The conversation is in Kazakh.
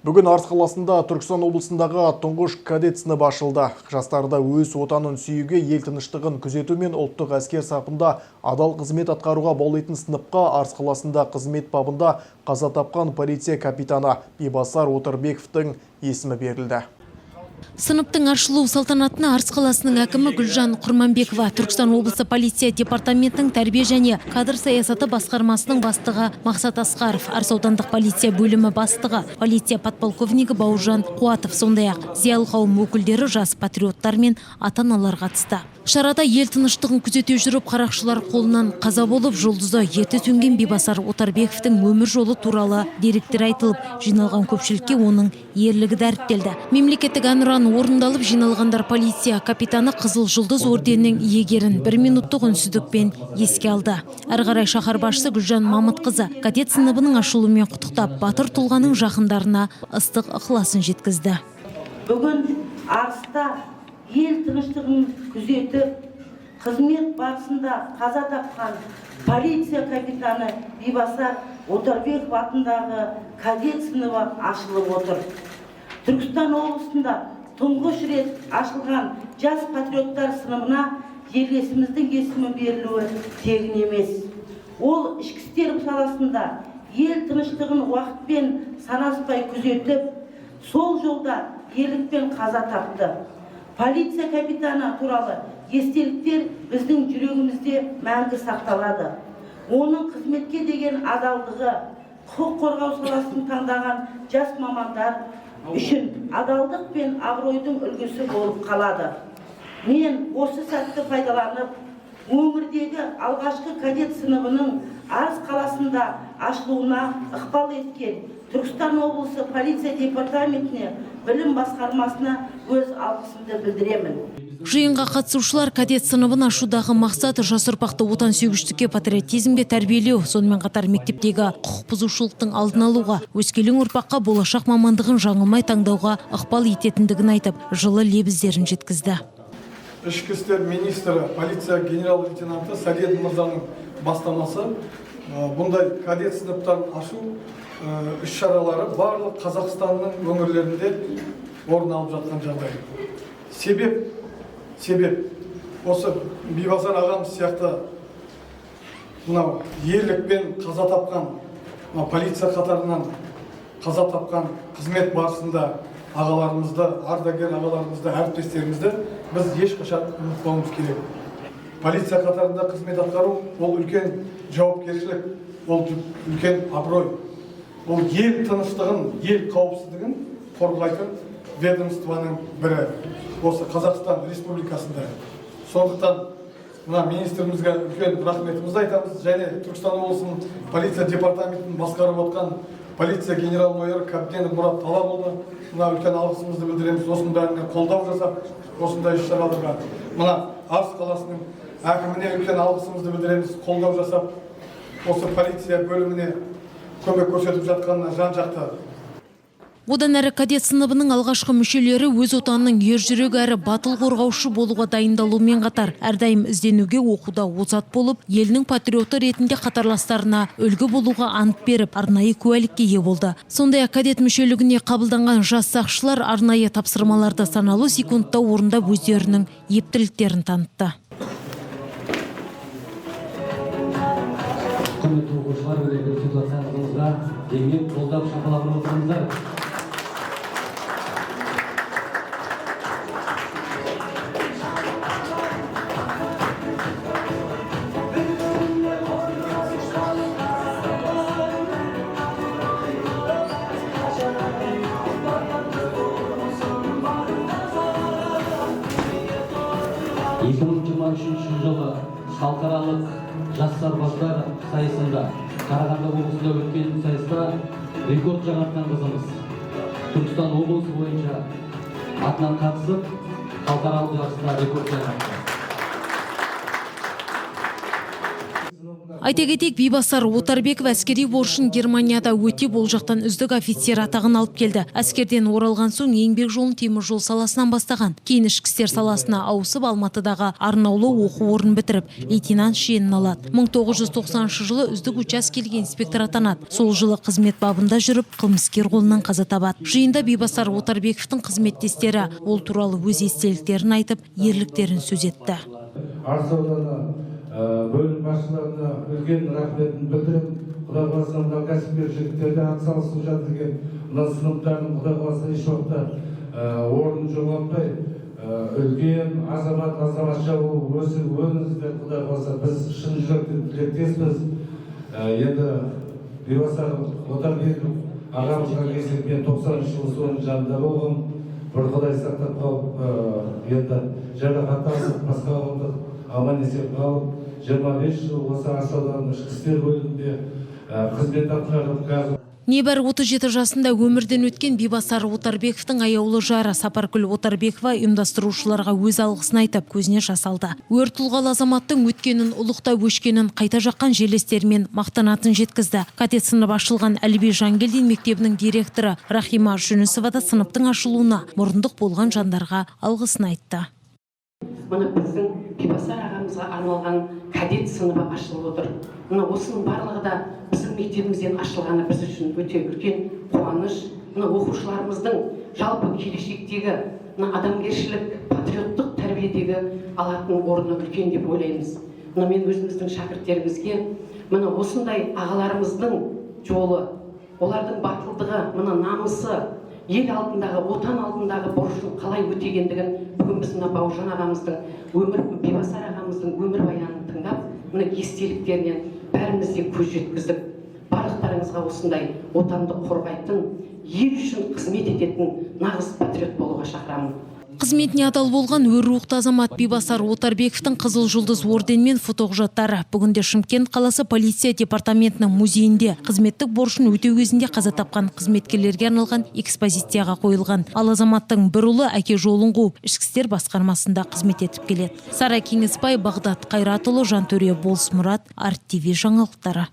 Бүгін Арыс қаласында Түркістан облысындағы тұңғыш кадет сыныбы ашылды. Жастарды өз отанын сүюге, ел тыныштығын күзету мен ұлттық әскер сапында адал қызмет атқаруға баулитын сыныпқа Арыс қаласында қызмет бабында қаза тапқан полиция капитаны Бибасар Отарбековтің есімі берілді. Сыныптың ашылу салтанатына Арыс қаласының әкімі Гүлжан Құрманбекова, Түркістан облысы полиция департаментінің тәрбие және кадр саясаты басқармасының бастығы Мақсат Асқаров, Арыс аудандық полиция бөлімі бастығы, полиция подполковнигі Бауыржан Қуатов, сондай-ақ зиялы қауым өкілдері, жас патриоттар мен ата-аналар қатысты. Шарада ел тыныштығын күзете жүріп, қарақшылар қолынан қаза болып, жұлдызы ерте сөнген Бибасар Отарбековтің өмір жолы туралы деректер айтылып, жиналған көпшілікке оның ерлігі дәріптелді. Мемлекеттік әнұран орындалып, жиналғандар полиция капитаны Қызыл Жұлдыз орденінің иегерін бір минуттық үнсіздікпен еске алды. Әрі қарай шаһар басшысы Гүлжан Мамытқызы кадет сыныбының ашылуымен құттықтап, батыр тұлғаның жақындарына ыстық ықыласын жеткізді. Бүгін Арыста ел тыныштығын күзетіп, қызмет барысында қаза тапқан полиция капитаны Бибасар Отарбеков атындағы кадет сыныбы ашылып отыр. Түркістан облысында тұңғыш рет ашылған жас патриоттар сыныбына жерлесіміздің есімі берілуі тегін емес. Ол ішкі істер саласында ел тыныштығын уақытпен санаспай күзетіп, сол жолда ерлікпен қаза тапты. Полиция капитаны туралы естеліктер біздің жүрегімізде мәңгі сақталады. Оның қызметке деген адалдығы, құқық қорғау саласын таңдаған жас мамандар үшін адалдық пен абыройдың үлгісі болып қалады. Мен осы сәтті пайдаланып, өңірдегі алғашқы кадет сыныбының Арыс қаласында ашылуына ықпал еткен Түркістан облысы полиция департаментіне, білім басқармасына өз алғысымды білдіремін. Жиынға қатысушылар кадет сыныбын ашудағы мақсат жас ұрпақты отансүйгіштікке, патриотизмге тәрбиелеу, сонымен қатар мектептегі құқық бұзушылықтың алдын алуға, өскелең ұрпаққа болашақ мамандығын жаңылмай таңдауға ықпал ететіндігін айтып, жылы лебіздерін жеткізді. Ішкі істер министрі, полиция генерал-лейтенанты Сәден мырзаның бастамасы, бұндай кадет сыныптарын ашу іс-шаралары барлық Қазақстанның өңірлерінде орын алып жатқан жағдай. Себеп осы Бибасар ағамыз сияқты мынау ерлікпен қаза тапқан, мынау полиция қатарынан қаза тапқан қызмет барысында ағаларымызды, ардагер ағаларымызды, әріптестерімізді біз ешқашан ұмытпауымыз керек. Полиция қатарында қызмет атқару ол үлкен жауапкершілік, ол үлкен абырой. Ол ел тыныштығын, ел қауіпсіздігін қорғайтын ведомствоның бірі осы Қазақстан Республикасында. Сондықтан мына министрімізге үлкен рахметімізді айтамыз және Түркістан облысының полиция департаментін басқарып отқан полиция генерал-майоры Кабденов Мұрат Талапұлына мына үлкен алғысымызды білдіреміз. Осының бәріне қолдау жасап, осындай іс-шараларға мына Арыс қаласының әкіміне үлкен алғысымызды білдіреміз, қолдау жасап, осы полиция бөліміне көмек көрсетіп жатқанына жан-жақты. Одан әрі кадет сыныбының алғашқы мүшелері өз отанының ержүрек әрі батыл қорғаушы болуға дайындалумен қатар, әрдайым ізденуге, оқуда озат болып, елінің патриоты ретінде қатарластарына үлгі болуға ант беріп, арнайы куәлікке ие болды. Сондай-ақ кадет мүшелігіне қабылданған жас сақшылар арнайы тапсырмаларды санаулы секундта орындап, өздерінің ептіліктерін танытты. Құрметті оқушылар, өнер көрсетіп жатқан қызымызға демеп, қолдап, шапалақ ұрып отырыңыздар. 2023 жылы халықаралық жас сарбаздар сайысында, Қарағанды облысында өткен сайыста рекорд жаңартқан қызымыз. Түркістан облысы бойынша атынан қатысып, халықаралық жарыста рекорд жаңартты. Айта кетейік, Бибасар Отарбеков әскери борышын Германияда өтеп, ол жақтан үздік офицер атағын алып келді. Әскерден оралған соң еңбек жолын теміржол саласынан бастаған. Кейін ішкі істер саласына ауысып, Алматыдағы арнаулы оқу орнын бітіріп, лейтенант шенін алады. 1990 жылы үздік учаскелік инспектор атанады. Сол жылы қызмет бабында жүріп, қылмыскер қолынан қаза табады. Жиында Бибасар Отарбековтың қызметтестері ол туралы өз естеліктерін айтып, ерліктерін сөз етті. Арыс ауданы бөлім басшыларына үлкен рахметін білдіремін. Құдай қаласа, мына кәсіпкер жігіттер де атсалысып жатыр екен. Мына сыныптардың, құдай қаласа, еш уақытта орнын жоғалтпай, үлкен азамат, азаматша болып өсіп өніңіздер. Құдай қаласа, біз шын жүректен тілектеспіз. Енді Бибасар Отарбеков ағамызға келсек, мен 90-жылы соның жанында болғанмын. Бір құдай сақтап қалып, енді жарақат алып, басқа болдық, аман есен қалып, 25 жыл осы Арыс ауданының ішкі істер бөлімінде қызмет атқарып, қазір Небәрі 37 жасында өмірден өткен Бибасар Отарбековтың аяулы жары Сапаркүл Отарбекова ұйымдастырушыларға өз алғысын айтып, көзіне жас алды. Өр тұлғалы азаматтың өткенін ұлықтап, өшкенін қайта жаққан жерлестерімен мақтанатын жеткізді. Кадет сыныбы ашылған Әліби Жангелдин мектебінің директоры Рахима Жүнісова да сыныптың ашылуына мұрындық болған жандарға алғысын айтты. Мына біздің Бибасар ағамызға арналған кадет сыныбы ашылып отыр. Мына осының барлығы да біздің мектебімізден ашылғаны біз үшін өте үлкен қуаныш. Мына оқушыларымыздың жалпы келешектегі мына адамгершілік, патриоттық тәрбиедегі алатын орны үлкен деп ойлаймыз. Мына мен өзіміздің шәкірттерімізге мына осындай ағаларымыздың жолы, олардың батылдығы, мына намысы, ел алдындағы, отан алдындағы борышын қалай өтегендігін бүгін біз мына Бауыржан ағамыздың өмір, Бибасар ағамыздың өмірбаянын тыңдап, мына естеліктерінен бәріміз де көз жеткіздік. Барлықтарыңызға осындай отанды қорғайтын, ел үшін қызмет ететін нағыз патриот болуға шақырамын. Қызметіне адал болған өр рухты азамат Бибасар Отарбековтың Қызыл Жұлдыз орденімен фотоқұжаттары бүгінде Шымкент қаласы полиция департаментінің музейінде қызметтік борышын өтеу кезінде қаза тапқан қызметкерлерге арналған экспозицияға қойылған. Ал азаматтың бір ұлы әке жолын қуып, ішкі істер басқармасында қызмет етіп келеді. Сара Кеңесбай, Бағдат Қайратұлы, Жантөре Болысмұрат, Арт ТВ жаңалықтары.